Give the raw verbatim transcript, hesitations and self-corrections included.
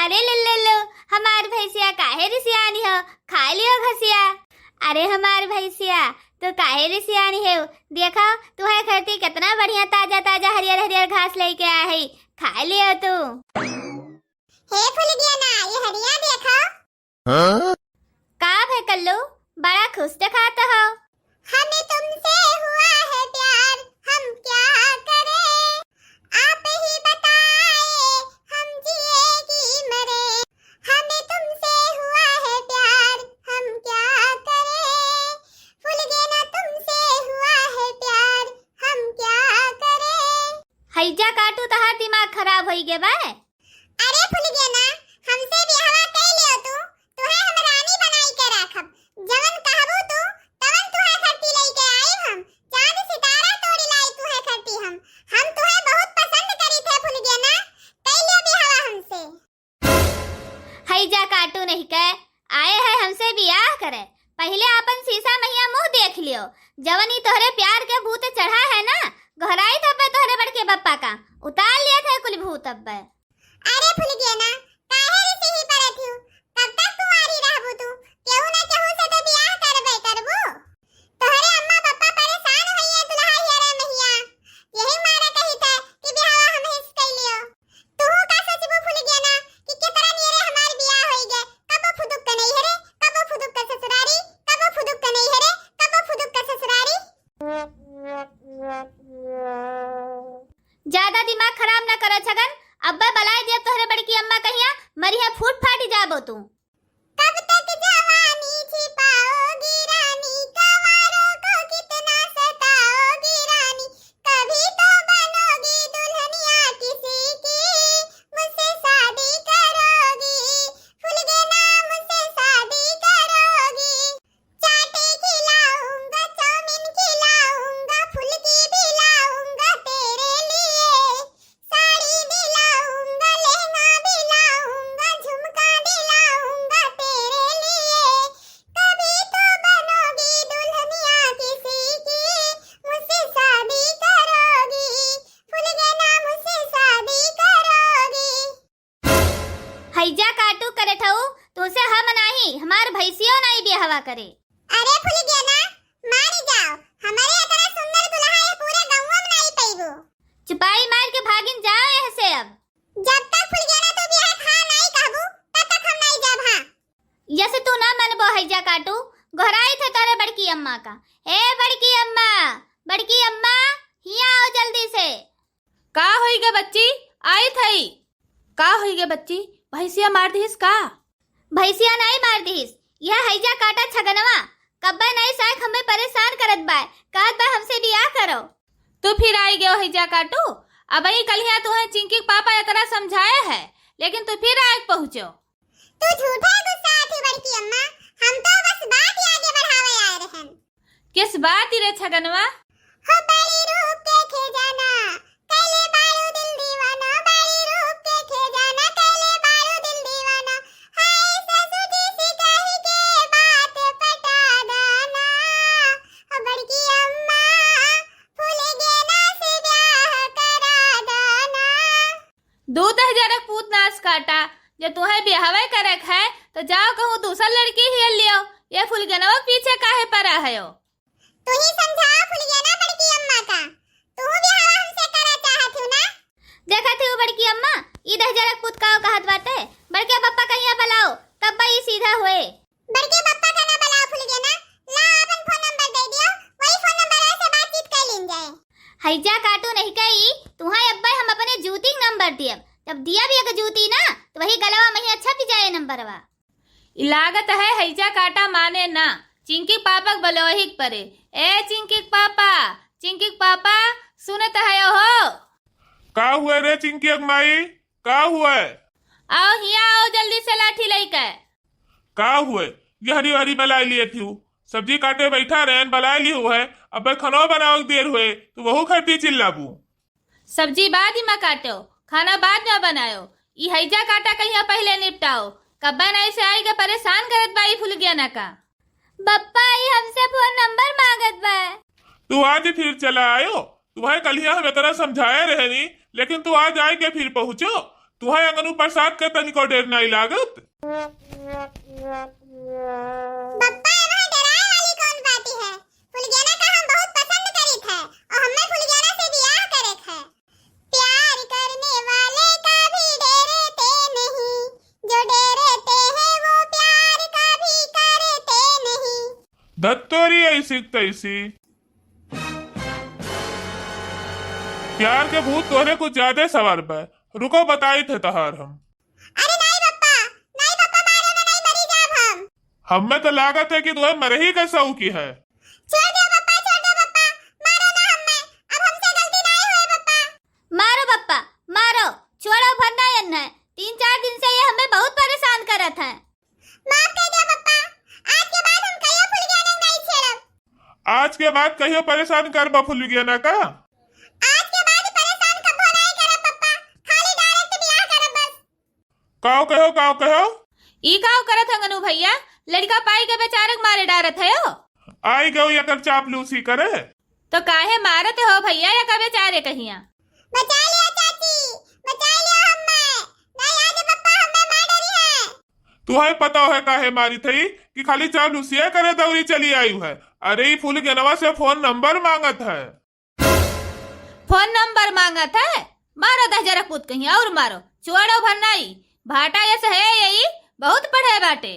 अरे लल्लल्लो, हमार भैंसिया काहे रिसियानी हो, खाइ लियो घसिया। अरे हमार भैंसिया, तू काहे रिसियानी हो? देखो, तुहे खातिर केतना बढ़िया ताजा ताजा हरियर हरियर घास लइके आए हई, खाइ लियो तू। हे फुलगेना, ये हरिया देखो। हाँ? का भे कल्लू, बड़ा खुश देखात हो। हमें तुमसे हुआ है प्यार, हम क्या करें, आप ही बताए, हम जिए कि मरे। हमें तुमसे हुआ है प्यार, हम क्या करें, फुलगेना तुमसे हुआ है प्यार, हम क्या करें। हैजा काटू, तहार दिमाग खराब होई गे बा। अरे फुलगेना, हमसे बियाहवा कइ लियो तू, तुहे हम रानी बनाई के राखब। जवन कहबू तू, तवन तुहे खरती लइके आइब हम। चांद सितारा तोड़ी लाई तुहे खरती हम। हम तुहे बहुत पसंद करी थे फुलगेना, कइ लियो बियाहवा हमसे। हैजा काटू नहीं के, आए है हमसे बियाह करे। पहिले आपन शीशा महिया मुँह देख लियो। जवन ई तोहरे प्यार के भूत चढ़ा है ना, गोहराई तब्बे तोहरे बड़के बप्पा का, उतार लिया थे कुल भूत अब्बे। अरे फुलगेना, काहे रिसिही परत हिउ? कब तक कुंवारी रहबू तू? केहू न केहू से तो बियाह करबे करबू। तोहरे अम्मा बप्पा परेशान होइए दुल्हा हेरे महिया। यही मारे कही थे कि बियाहवा हमहीं से कइ लियो। तुहू का सोचबू फुलगेना कि केकरा नियरे हमार बियाह होई गे, कबो फुदुक के नैहरे, कबो फुदुक के ससुरारी, कबो फुदुक के नैहरे, कबो फुदुक के ससुरारी। ज्यादा दिमाग खराब न करो छगन, अब्बे बलाए दिया तोहरे बड़की अम्मा कहिया, मरिहे फूट फाटी जाबो तू। कब तक जवानी छिपाओगी रानी, कंवारों को कितना सताओगी रानी, कभी तो बनोगी दुल्हनिया किसी की, मुझसे शादी करोगी, फुलगेना मुझसे शादी करोगी। चाटे खिलाऊंगा, चाउमीन खिलाऊंगा, फुलकी भी लाऊंगा तेरे लिए। साड़ी भी लाऊंगा, लहंगा भी लाऊंगा, झुमका भी लाऊंगा तेरे लिए। कभी तो बनोगी दुल्हनिया किसी की, मुझसे शादी करोगी, फुलगेना मुझसे शादी करोगी। हैजा काटू करत हऊ, तोसे हम नाही, हमार भैंसियो नाही बियाहवा करे। अरे फुलगेना, मारी जाओ, हमरे इतना सुंदर दुल्हा ये पूरे गौवा में नाही पइबो। चुपाई मार के भागिन जाओ यहाँ से अब। जब तक फुलगेना तू बियाह खा नाही कहबू, तब तक हम नाही जाब। हाँ, यसे तू ना मनबो हैजा काटू, गोहराई थे तोरे बड़की अम्मा का। ए बड़की अम्मा, बड़की अम्मा, हिया आओ जल्दी से। का होई गे बच्ची? आइत हई। का होई गे बच्ची? भैंसिया मार दिहिस का? भैंसिया नाई मार दिहिस, यह हैजा काटा छगनवा। कब्बे नाई साइक हमें परेशान करत बाय, कहत बाय हमसे बियाह करो। तू फिर आई गयो हैजा काटू। अबही कलिया तुहे चिंकी के पापा इतना समझाए है, लेकिन तू फिर आइक पहुँचो। तू झूठे गुस्सा थी बड़की अम्मा, हम तो बस बात ही आगे बढ़ावे आए रहन। किस बात रे छगनवा? हो बड़ी रूप के खजाना, कैले बारू दिल दीवाना, बड़ी रूप के खजाना, कैले बारू दिल दीवाना। हाय सासू जी से कही के बात पटा दाना, हो बड़की अम्मा, फूल गेना से ब्याह करा दाना। दू दहिजरक पूत नास काटा, जे तुहे बियाहवे करक है, तो जाओ कहूँ दूसर लड़की हियल लियो। ये फुलगेनवा के पीछे काहे परा हयो? तू ही समझाओ फुलगेना बड़की अम्मा का, तू बियाहवा हमसे करा चाहत हू ना? देखत हू बड़की अम्मा, ई दहिजरक पूत काव कहत बाटे, बड़के पप्पा कहिया बलाओ, तब ई सीधा होए। बड़के पप्पा का ना बलाओ फुलगेना, ला आपन फोन नंबर दे दियो, वही फोन नंबर से बातचीत कर लीन जाए। हैजा काटू नहीं कही, तुहां अब्बे हम अपने जूती के नंबर दियब, जब दियब एक जूती ना, तो वही गलवा में ही अच्छा भी जाए नंबरवा। ई लागत है हैजा काटा माने ना, चिंकी पापक बलोहिक परे। ए चिंकी पापा, चिंकी पापा, सुनत है हो? का हुए रे चिंकी अगमाई, का हुए? आओ हिया आओ जल्दी से लाठी लइके। का हुए? यहरी वारी बलाए लिए थी, सब्जी काटे बैठा रहन, बलाए लिए हुए, अब खनवा बनावे के देर हुए, तो वहू खरती चिल्लाबू। सब्जी बाद ही में काटो, खाना बाद में बनायो, ई हैजा काटा कहिया पहले निपटाओ, कब्बा नहीं से आई के परेशान करत बाई फुलगेना का। बप्पा, ई हमसे फोन नंबर मांगत बा। तू आज फिर चला आयो, तुम्हें कलिया हम इतना समझाए रहनी, लेकिन तू आज आए के फिर पहुँचो। तुहैं अंगनू प्रसाद के तनिको डेर नाई लागत? बप्पा, एमा डेराए वाली कौन बात है? फुलगेना का हम बहुत पसंद करित है और हमें फुलगेना से बियाह करे है। प्यार करने वाले का भी डेरते नहीं, जो डेरते हैं वो प्यार कभी करते नहीं। धत्तोरी ऐसी तैसी। प्यार के भूत तोहरे कुछ ज्यादा सवार बा। रुको, बताइत है तहार हम। अरे नाई बप्पा, नाई बप्पा, मारो ना, नाई मरी जाब हम। हमें तो लागत है कि तुहैं मरही का शौकी है। छोड़ दे बप्पा, छोड़ दे बप्पा, मारो ना हमें, अब हमसे गलती नाई होए बप्पा। मारो बप्पा, मारो, छोड़ो भर ना एन्हें। तीन चार दिन से ये हमें बहुत परेशान करत हैं। माफ कर दे बप्पा, आज के बाद हम कहियो फुलगेना नाई छेड़ब। आज के बाद कहियो परेशान करबा फुलगेना का? आज के बाद परेशान कब्बो नाई करब बप्पा, खाली direct बियाह करब बस। काव कहो, काव कहो? ई काव करत है अंगनू भैया? लड़िका पाई के बेचारे के मारे डारत है हो। आई गयो एकर चापलूसी करे। तो काहे मारत हो भैया या का बेचारे कहिया? बचा लिया चाची, बचा लिया हमें। नहीं आज बप्पा हमें मार डरी है। तुहैं पता है काहे मारित है कि खाली चापलूसिया करे दौरी चली आई है। अरे ई फुलगेनवा से फोन नंबर मांगत है। फोन नंबर मांगत है? मारो दहजरा पूत कहीं और मारो, छोड़ो भर नाई। भाटा यस है यही, बहुत पढ़े बाटे।